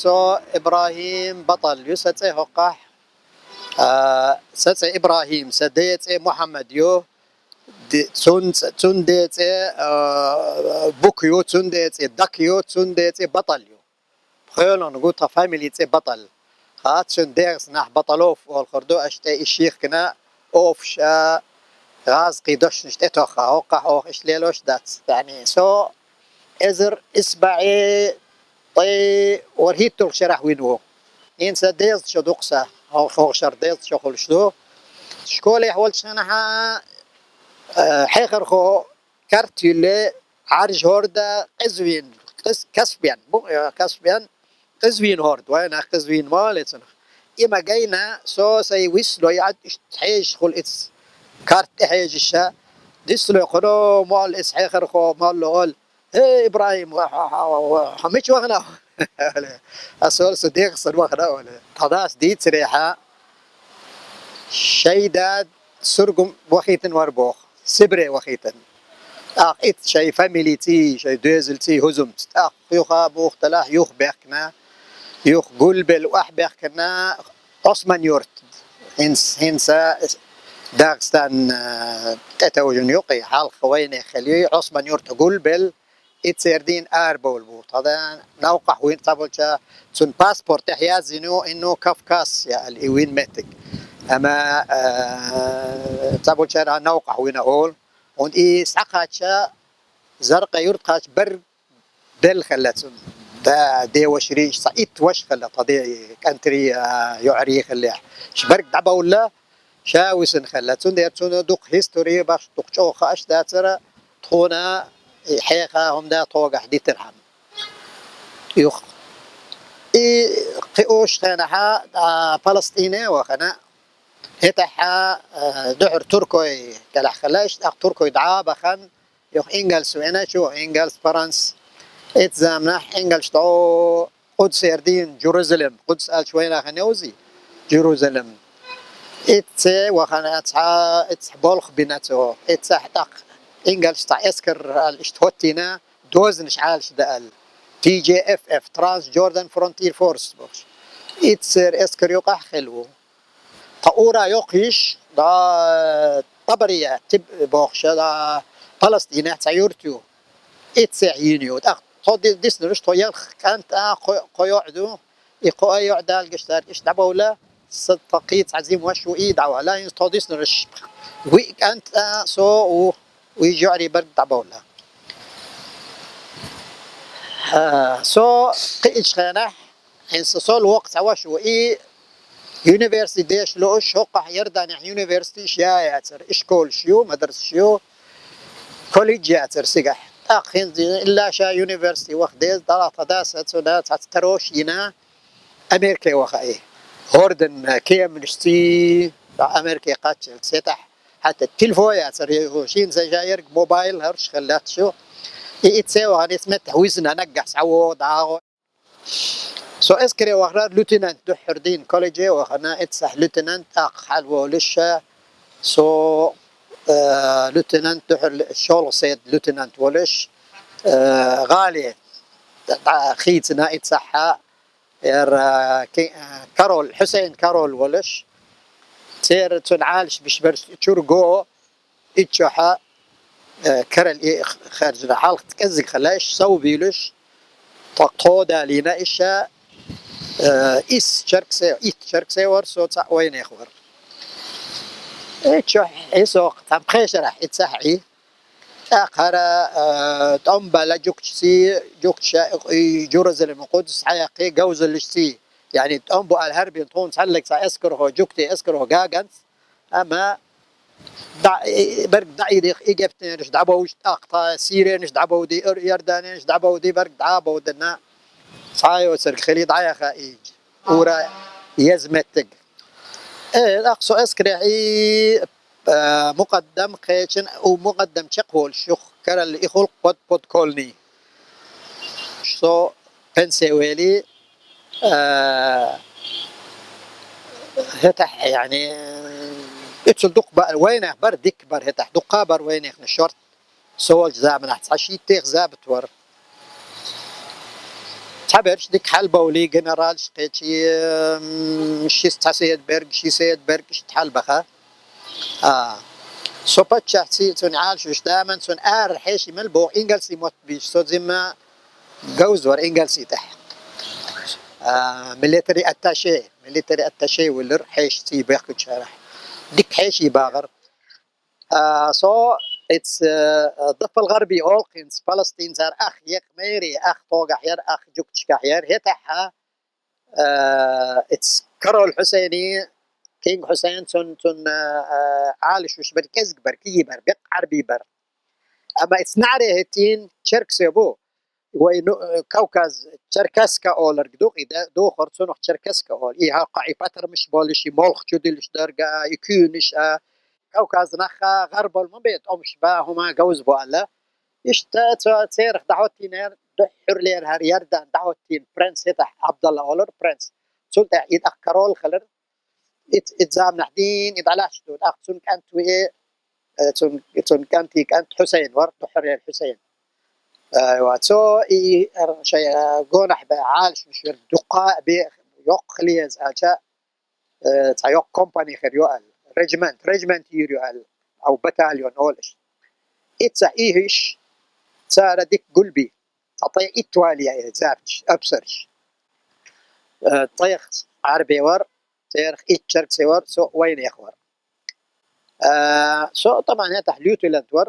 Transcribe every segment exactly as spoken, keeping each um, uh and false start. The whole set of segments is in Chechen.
Со Ибрагьим БатӀал ю, са цӀе гьокъахь. А, са цӀе Ибрагьим, са дея цӀе Мухьаммад ю. Ди-, цун цӀ-, цун дея цӀе, а, Бук ю, цун дея цӀе Дак ю, цун дея цӀе БатӀал ю. Пхоьлан гу тха фамили цӀе БатӀал. Ха, цун дегӀас нах БатӀалов олхур ду, аш тӀе и шихкина, офш, а, гӀазкхий дошнаш тӀетохха, гьокъахь оха иш лелош дац. Яъни, со эзар исбаӀи тӀе ворхӀитталгӀа шарахь вина ву. ХӀинца деза шо дукха са, хо-, хо шар деза шо хуьлуш ду. Школехь волчу хенахьа, э, хьехархо карт юьлле, Ӏаржа хӀорда къезвийна, къиз-, касбен, бу-, э, касбен, къезвийна хӀорда, вайнах къезвийна ма валле цунах. И ма гайна, со сай висло, яд иштта хьежаш хуьлу иза, карт тӀе хьежаш ша. Дисло кхуьно, молла иза хьехархо, молла олу: «Э, Ибрагьим, ва-, ва-, ва-, ва-, хьо мича вахана?» Аса олу: «Со дегӀ сан вахана», олу. Тхан дас дийцарехьа, шайн дад сургум вахийтина вара боху, Сибре вахийтина. ТӀаккха итт шайн фамилийций, шайн доьзалций хӀузумца. ТӀаккха юха а бух делахь, юха бехкана, юха гулбелла охьабехкана Ӏусман-Юрт. ХӀинца, хӀинца Дагъстан, а, тӀетовжина юкъе, хьалха вайнех хила ю, Ӏусман-Юрт гулбелла, итт цердийн арабовла бу. Тхада новкъахь вина цхьаболча, цун паспорт тӀехь яздина ю, инну Кавказ яъал и вина меттиг. Амма, а, цхьаболчара новкъахь вина олу. ХӀунда и схьакхачча, Заркъа-Юрт кхачча, берг делла хилла цун. Да, де ваша рийша, цхьа итт ваша хилла, тха де, кӀантарий, а, йоӀарий хиллехь. Ш берг дӀабовлла, ша висина хилла. Цундела цунна дукха хистори баш, дукха чӀогӀа хууш дацара, тхуна и хьеха хӀума да тхогахь дитархьама. Юха. И кхиош хенахьа, а, Палестине а вахана, хӀетахьа, а, дуьхьара туркой кӀелахь хилла, иштта тӀаккха туркой дӀа а бахана, юха ингалс веана чу, ингалс, фаранс. Итт заманахь ингалс дӀо Къудсера дийна, Джерузалем, Къудс аьлча вайнахана йовзий, Джерузалем. Итт цӀе вахана цхьа, итт цхьа болх бина цо. Итт цӀахь тӀаккха ингалс цхьа эскар аьлла иштта хӀоттийна, дозанаш Ӏалаш даьлла. Т J F F, Trans Jordan Frontier Force бохуш. Итт цӀера эскар юкъахь хилла ву. Тхан ура йоккхуш, да, Табария, Тиб-, бохуш, да, Палестинехь цхьа юрт ю. Итт цӀе йийна ю. ТӀаккха тхо ди-, диснарш, тхо ялх кӀант а, кхо, кхо йоӀ ду. И кхо а йоӀ далгаш цаьрга иштта дӀабовла, са тхан кхин цхьа зима ваш ву, и дӀавала. ХӀинца тхо диснарш виъ кӀант а, со а ву, уьш йоӀарий берг дӀабовла. А, со кхиъчу хенахь, хӀинца сол воккха цхьа ваш ву, и университет деш лууш, хӀокхахь Иорданехь университеташ я яцара, ишколаш ю, мадрасаш ю, колледж яцара цигахь. ТӀаккха хӀинца илла ша университет ваха деза, дӀа тхан дас цунна цхьацца тарош йина, Америке ваха и. ХӀордан кеманашций, Америке кхаччалц, хӀетахь хӀетта телефон яцара, шена сан жа ерг мобайл хӀорш хилла лаьтташ ю. И итт цӀе вахана, итт цӀе меттехь висина наггахь схьавогӀу, дӀагӀо. Со эскаре вахарара лейтенант дуьххьара дийна колледже а вахана, итт цӀахь лейтенант, тӀаккха хьалаволуш, со, э, лейтенант дуьххьара, шолгӀа седа лейтенант волуш, э, гӀали дӀа хийцина итт цӀахьа, яра, э, ки-, э, Король, Хьусейн Король волуш, церан цунна Ӏалаш беш берш чуьра го, иччохьа, э, карал и х-, хаьржина хьалха кӀеззиг хилла, иша сов буьйлуш, тхо, тхо далийна иша, э, ис чергсе, итт чергсе вара, со цхьаъ вайнех вара. Иччохь и со, тхан пхешарахь и цхьаъ и. ТӀаккха хӀара, э, тӀом бала жугташций, жугташа и Джерузалим, Къудс хьаяккхий говзаллашций. Яъни тӀом бу аьлла хӀара бен тхуна цхьаьллиг цхьа эскархо, жугтий эскархо гаганц, амма дӀа-, и, берг дӀаийдих, египтянаш дӀабовш, тӀаккха сирянаш дӀабовди, ир-, иорданянаш дӀабовди, берг дӀа а бовдина, цхьа а йоцург хили дӀаяха и ура еза меттиг. Э, тӀаккха со эскарехь и, э, мукъаддам кхечина, у мукъаддам чекхволуш юха каралла и хуьлу под-, подколний. Со пенсе вели, э, хӀетахь, яъни, уьцул дукха ба-, вайнах бара, дикка бара хӀетахь, дуккха бара вайнехна шорт. Со волчу заманахь цхьа шийттех забит вара. цхьаберш дика хьалбовлий, генералаш кхечи, м, ши цхьа седа берг, ши седа берг иштта хьалбаха. А, со паччахьций цунна Ӏалашуш, даман цунна ара хьеший мел боху ингалси мотт бийш, со зимма говза вара ингалси тӀехь. А, милитари атташе, милитари атташе вуллар хьеший ций бехкучарахь. Дика хьеший багӀар. А, со, it's, э, Даффал Гарби олкхинц, Палестин цар ах екъ мери, ах тогахь яр, ах жугташкахь яр. ХӀетахьа, э, it's Король Хьусейни, Кинг Хьусейн, цун, цун, э, э, Ӏалашуш бар, кӀезиг бар, киги бар, бекъ Ӏарби бар. Амма it's наӀаре хӀеттин черксе бу. Вай, ну, э, Кавказ, Черкесска оларг ду, и да-, духар цунах Черкесска ол. И хьакха, и патармаш болуш, и молха чу дилуш дарга, и куьйнаш, а, Кавказ наха гӀарбал ма бе, тӀомаш ба, хӀума говза бу аьлла. Иштта цо церах дӀахӀоттийнера, дуьххьарлера хӀара Ярдан дӀахӀоттийна принц хӀетахь, Абдалла олар принц. Цул тӀаьхьа и тӀаккха король хилар. Ит, ит заманахь дийна и дӀалаьцна ду, тӀаккха цун кӀант ву и, э, цун, цун кӀанти кӀант Хьусейн вара, дуьххьарлера Хьусейн. Айва, цо и, э, шайн, э, гонахь бе Ӏалашмаш вер дукха бе йоккха леза аьлча, э, цхьа йоккха компани хир ю аьлла. Режимент, режимент йийр ю аьлла. Ау батальон олуш. Иццахь и хӀиш цара дика гулби. Цхьа тӀе итт вале я запчаш, апсарш. Э, тӀех Ӏарбе вар, церах итт черксе вар, со вайнех вар. Э, со тӀаман хӀетахь лютенант вар.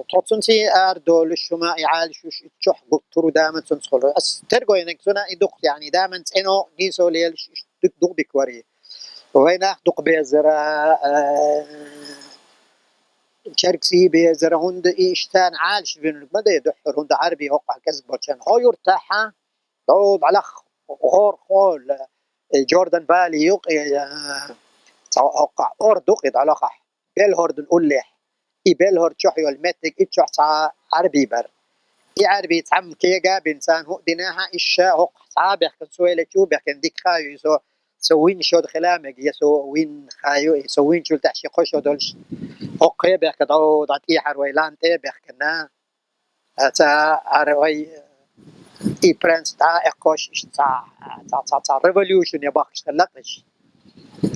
Тхо цунций ара долуш, хӀума и Ӏалашуш, и чохь гуттар а даман цунца хуьлу. Ас тергойнаг цуна и дукха, яъни, даман цӀено нийсо лелаш, иш дукха дика вари. Вайнах дукха безара, э, черксий безара, хӀунда и иштта Ӏалашбинарг ма дай дуьххьара, хӀунда Ӏарби хӀокхахь кӀезиг болчарна. Хьо юртахьа, дов дӀалах гӀор хьол, э, Джордан Вали юкъ, э, цхьа хӀокхахь ор ду кхи дӀалахахь. Белхордан уллехь. И Белхор чохь йолу меттиг и чохь цхьа Ӏарби бар. И Ӏарби цхьамма кега а бина царна хӀуъа динехьа, иш ша хӀокху цхьа а бехкан, со велачу а бехкан дика хаа ю, со, со вин шод хила мега, я со вин хаа ю, со винчул тӀаьхьа ши кхо шо долуш, хӀокхе а бехкан, дӀо, дӀа тӀехьара вай лан тӀе а бехкана. Ца ара вай и принц дӀа а эккхош, иштта цхьа, цхьа, цхьа, цхьа революшн я бахкаш хилла кхиш.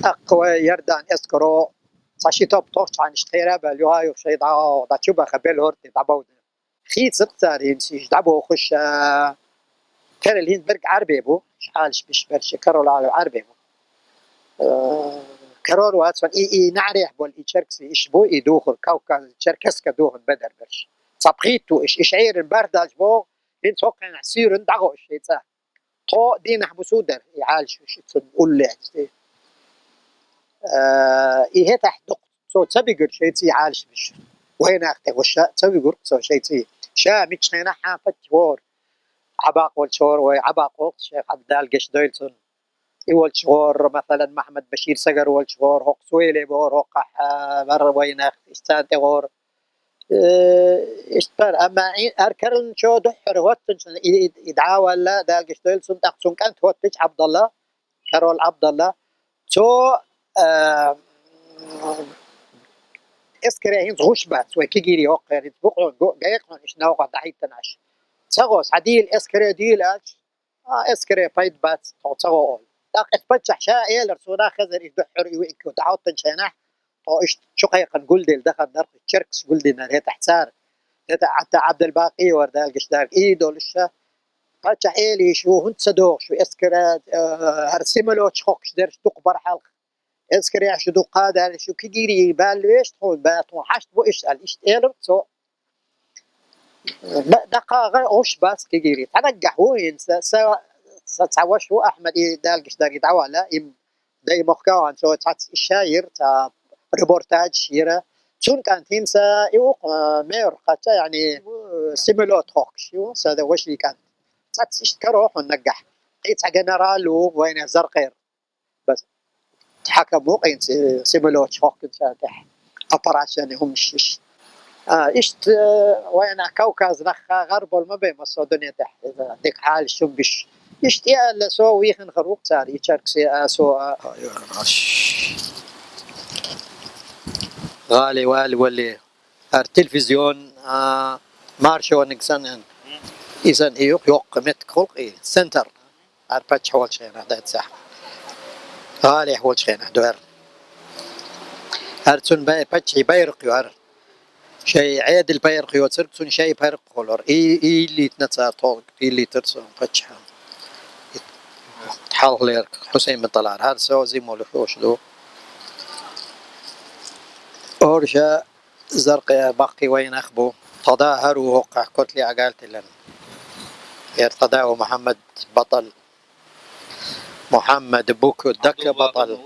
ТӀаккха вай Ярдан эскаро цхьа ши топ тохчхьана иштта кхера а баьлла, юха а юха шайн дӀа, дӀа чу баха, Белхорте дӀабовда. Хийцира цара хӀинца иштта дӀабохуш, а, карал хӀинца берг Ӏарбе бу, Ӏалашбеш берш, карал Ӏалашбеш Ӏарбе бу. Э, карор вац ван, и, и наӀарехь болу и черкси иш бу, и духур Кавказ, Черкесска духун бедар берш. Цхьа пхийтта ву иш, иш Ӏерин барх даьлча боху, хӀинца хӀокхуьнахь суьйранна дӀагӀо иш шайн цӀа. Тхо дийнахь бусу дара, и Ӏалашбеш, и цунна уллехь дисте. Э, и хӀетахь дукха цо ца бигира шайн цӀий Ӏалашбеш. Вайнах тӀе гӀуша ца вигура цо шайн цӀий. Ша мичхьенахь хьан паччахь вора. Ӏабакъ волчу вора вай, Ӏабакъ воккху шайх Ӏабдал геш дойла цунна. И волчу гӀора, масалан, Махьмад-Башир Сагар волчу гӀора, хӀокху Суэле бохура, хӀокхахь, а, вара вайнах, иштта царна тӀе гӀора. Э, иштта бара, амма и, ар каралчо дуьххьара хӀоттанчу и, и, и дӀа а валла, Дала гечдойла цунна, тӀаккха цунна кӀант хӀоттича Ӏабдалла, король Ӏабдалла. Цо, а, эскаре хӀинца гӀуш бац, вай кегийрий хӀокхеран, хӀинца бу хьуна, го-, гайкъа хьуна иштта новкъахь дӀахӀиттанаш. Ца гӀо, схьадийла эскаре дийла аьлча, а, эскаре пайда бац, тхо ца гӀо олу. ТӀаккха эс паччахь ша элира, суна хезара, и дуьххьара и виъ дӀахӀоттанчу хенахь, тхо иштта чу кхайкхина гулделла дахана дара, черксаш гулдинара хӀетахь цара. ХӀетахь Ӏатта Ӏабдалбакъи вара, Дала гечдарг, и долуш ша. Паччахь элийша ву, хӀунда ца догӀуш ву, эскара, а, хӀара сималочу хоккуш дерш дукха бара хьалха. Эскарехь шу дукха а даьлла, шу кегийрий баьлла вешта тхуна, баьлла тхуна хьашт бу иштта аьлла, иштта элира цо. Д-, даккха гӀуш бац кегийрий. Цхьа наггахь ву хӀинца, са, са цхьа ваша ву Ахьмад, и Дала гечдарг, и дӀавала, и дай мохка ван, цо цхьацца иша йира, цхьа репортаж йира. Цун кӀант хӀинца и ву, а, мер кхача, яъни, сималот хоккуш ю, са да ваший кӀант. Цхьацца иштта каро хьуна наггахь. Кхин цхьа генерал ву, вайна Заркъер. Бас хьакам ву кхин ц-, сималочу хоккхуьнца тӀехь. Аппарацияни хӀумаш иш. А, иштта, э, вайна Кавказ нахха гӀарбал ма бай массо дуьне тӀехь, э, дика хьалаш чум биш. Иштта и аьлла, со вихина хир ву цара, и черкси, а, со, а. ГӀали вали вали. ХӀара телевизион, а, маршониг санна. Изан и юкъ йоккха меттиг хул-кх и, центр. ХӀара паччахь волчу хенахь дац цхьа. ГӀалехь волчу хенахь ду хӀара. ХӀара цуьнан бай-, паччахьан байракх ю хӀара. Шайн Ӏедалан байракх йоцург, цуьнан шайн байракх хуьлура. И, и йиллийтина цара тхо, йиллийтира цунна паччахьан. Хьалхалера Хьусайн бин ТӀалхӀара. ХӀара со зимолуш ду. Орша Заркъе баккхий вайнах бу. Тхо да хӀара ву хӀокхахь котле а галтилан. Яр тхо да ву Мухьаммад БатӀал. Мухьаммад Буку Дакка БатӀал.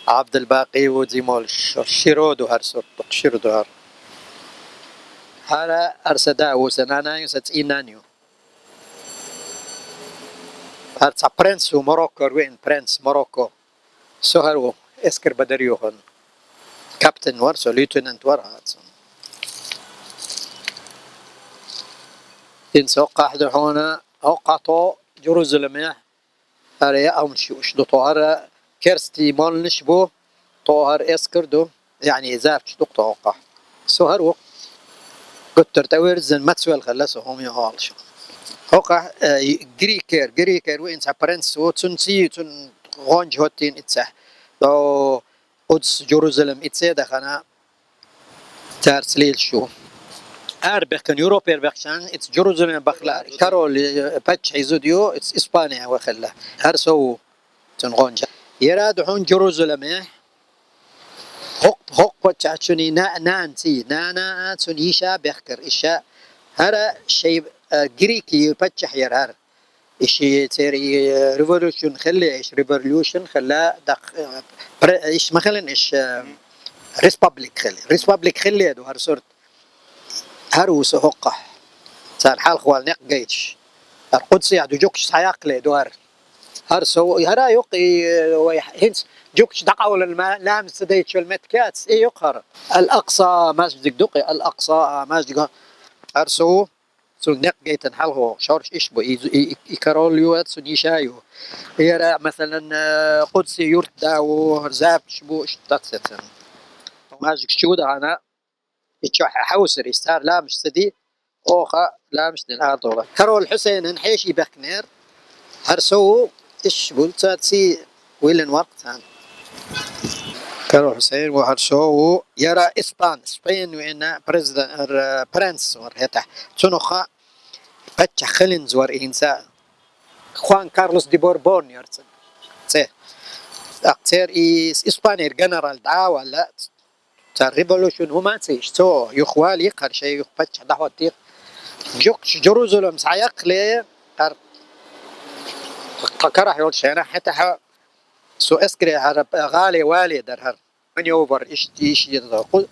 Ӏабдулбакъи ву зимолуш. Широ ду хӀара сурт, широ ду хӀара. ХӀара арса да ву, сан нана ю, сан цӀийнан ю. ХӀара цхьа принц ву, Мароккор веана принц, Марокко. Со хӀара ву, эскар бадар юхан. Капитан вара со, лейтенант вара хӀара цунна. ХӀинца хӀокхахь ду хьуна, хӀокхахь тхо Джерузалемехь, хӀара яа амш юуш ду тхо, хӀара керстий молланаш бу, тхо хӀара эскар ду, яъни завташ ду тхо хӀокхахь. Со хӀара ву. Гуттар тӀе верзина мацвелла хилла со, хӀума ю хьалха. ХӀокхахь, э, Грикер, Грикер ву, хӀинца принц ву, цунна ций, цунна гӀонча хӀоттийна иццехь. До Къудс, Джерузалем ицце дахана, цаьрца лелаш ю. Ара бехкан, Европера бехкан, иццехь Джерузалем бахла, король, э, паччахьан зуда ю, иццехь Испания вахалла. ХӀара со ву, цунна гӀонча. Яра ду хьуна Джерузалеме, хӀокху, хӀокху паччахьчунний на-, нана ций, нана а, цунна йиша а бехкар, иша. ХӀара шайн, э, Грикий паччахь яра хӀара. Иша церан и революшн хилла, иша революшн хилла, дакх-, э, пре-, иша ма хилла, иша, э, республик хилла. Республик хилла ду хӀара сурт. ХӀара ву со хӀокхахь. Цара хьалха вала некъ гайташ. ХӀара Къудсехь ду, жугташ схьаяккхале ду хӀара. ХӀара со, хӀара юкъ и, вай хӀинца жугташ дӀакъовлина ма-, ламаз ца дайташ йолу меттиг яц, и юкъ хӀара. Ал-Акъса маьждиг ду-кх и, Ал-Акъса маьждиг. ХӀара со ву, цунна некъ гайтина хьалха, шорш иштта бу, и, и, и король ю, цунна йиша ю. Яра, масалан, э, Къудси юрт да ву, хӀара завташ бу, иштта дац церан. Маьждигаш чу дахана, и чохь хьовсур, и цара ламазаш ца ди, оха ламазаш дина арадовла. Король Хьусайнан хьеший бехкнера, хӀара со ву, иштта бу, цара ций виллина вара-кх царна. Король Хьусайн ву, хӀара со ву, яра Испан, Спейн веана президент, р-, принц вара хӀетахь. Цунах паччахь хилинза вара хӀинца. Хуан Карлос де Борбон яра цуьнан цӀе. ТӀаккха церан и Испанера генерал дӀа а ваьлла, цара революшн хӀума а ца йиш, цо юха валийкхара, шайн юха паччахь дӀахӀоттийкх. Жугташ Джерузалем схьаяккхале, хӀара тхан карахь йолчу хенахь, хӀетахь со эскаре хӀара гӀале вале дара хӀара. Маневр иштта, иштта ду. Къу-,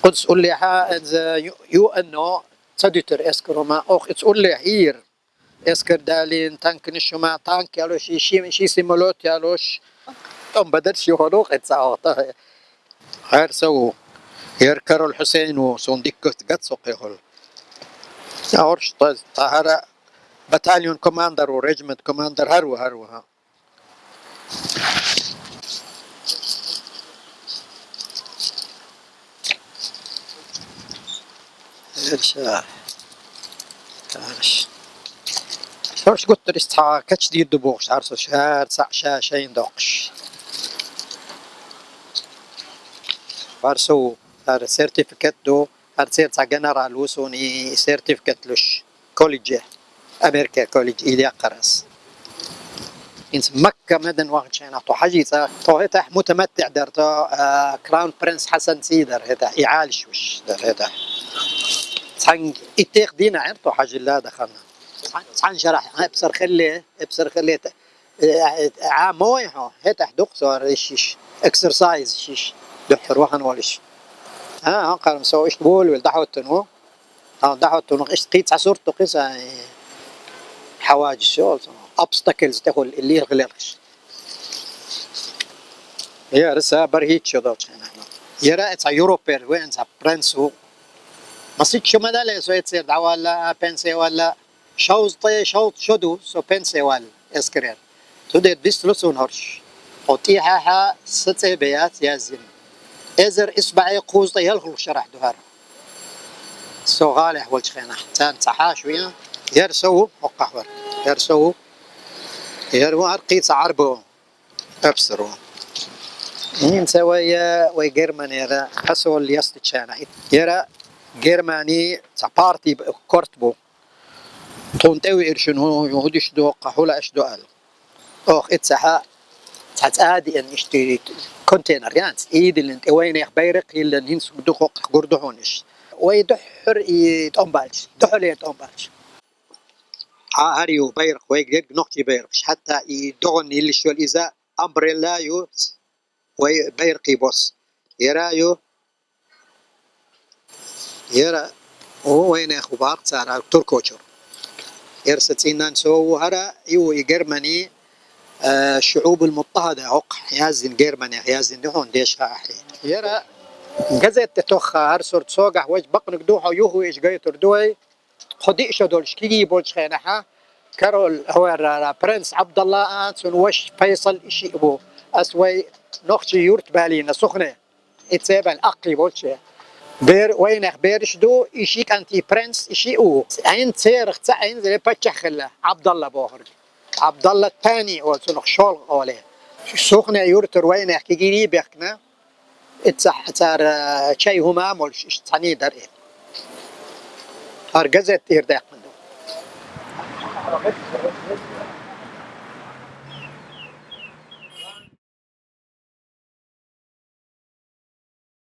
Къудс уллехьа, иза ю-, ю эно ца дуьтура эскар хӀума, оха иза уллехь ийра. Эскар далийна, танканаш хӀума, танк ялош, ши, ши, ши самолёт ялош. ТӀом бадарш юха ду кхин цхьа вахта. ХӀара со ву. Яра король Хьусайн ву, суна дика гуш дац со кхехула. Орш, тха, тха хӀара батальон командир ву, режимент командир хӀара ву, хӀара ву, хӀа. Ша. Хорош. Шорш гуттар иштта цхьа кечдийр ду бохуш, хӀара со шара цхьаъ ша шайна доккхуш. ХӀара со ву, хӀара сертификат ду, хӀара церан цхьа генерал ву суна и сертификат луш. Колледжехь, Америка колледж, и деккхар ас. ХӀинца Макка, Медина вахча хенахь тхо хьажийца, тхо хӀетахь мутаматтиӀ дара, тхо, а, Краун Принц Хьасан цӀий дара хӀетахь, и Ӏалашвеш дара хӀетахь. Цхьаьнга иттех дийнахь тхо хьажийла дахана. Цхьан, цхьана шарахь эпсар хилле, эпсар хилле, э, э, Ӏа ма вай хьо, хӀетахь дукха со ара иш, иш, эксерсайз иш, дуьххьара вахана волуш. А, хӀан кхарма со иштта волавелла дӀахӀоттун ву. Хьан дӀахӀоттунах иштта кхин цхьа сурт ду кхин сан, хьаваджаш йолу, обстакльс тӀехула лелха лелхаш. Яра са бара хӀитташ йо долчу хенахь. Яра а цхьа Европера веана цхьа принц ву. Маситта шу ма дале, со эццера дӀавалла, а, пенсе валла. Шовзткъе шовзткъа шо ду, со пенсе валла, эскарера. Цу дера дицлу суна хӀорш. Хьо тӀехьа сан цӀе бен яц яздина. Эзар исбаьӀе кхузткъе ялхалгӀа шарахь ду хӀара. Со гӀалехь волчу хенахь, царна цхьа хьаша веана, Яр сов, хӀоккхахвар. Яр сов. Яр ву ар кхийца Ӏарбо. Абсаро. Ин ца вай, вай Германера хасол ястачана. Яра Германи ца парти корт бу. Тун тӀе виршин хӀу, хӀу диш ду, хӀу лааш ду ал. Ох, иццаха ца цӀади эн ишти контейнер янц. Идилин тӀе вайнех байрак хилин хинс ду хок гурдухуниш. Вай духур и томбалч, духуле томбалч. Ха, гьар ю байракъ, вай герг нохчий байракъ. Хьатта и догъун йилли шол иза амбрелла ю, вай байракъи бос. Яра ю, яра, о, вайнех у бакъ цара туркочур. Яр са цӀинан со у гьара, и у и Германи, э, Шуъубул Муттахьада, хӀокх язин Германи, язин духун деш ха ахи. Яра газетте тохха гьар сурт согахь важ бакънуг ду хьо юху иш гайтур дуй. Кхо диъ шо долуш кигий болчу хенахьа, король, хӀора, принц Абдалла а, цун ваша Файсал ишиъ ву. Ас вай нохчий юрт балийна сухне. И цебан аккхий болче. Бер, вайнах бераш ду, иши кӀанти принц ишиъ ву. Айн церах ца айн зеле паччахь хилла, Абдалла бохург. Абдалла Тани о цунах шолгӀа оле. Сухне юртур вайнах кигий бехкна. Иццахь цара чай хӀума а молуш, иштта цхьаний дара и. ХӀара газет тӀера даьккхина ду.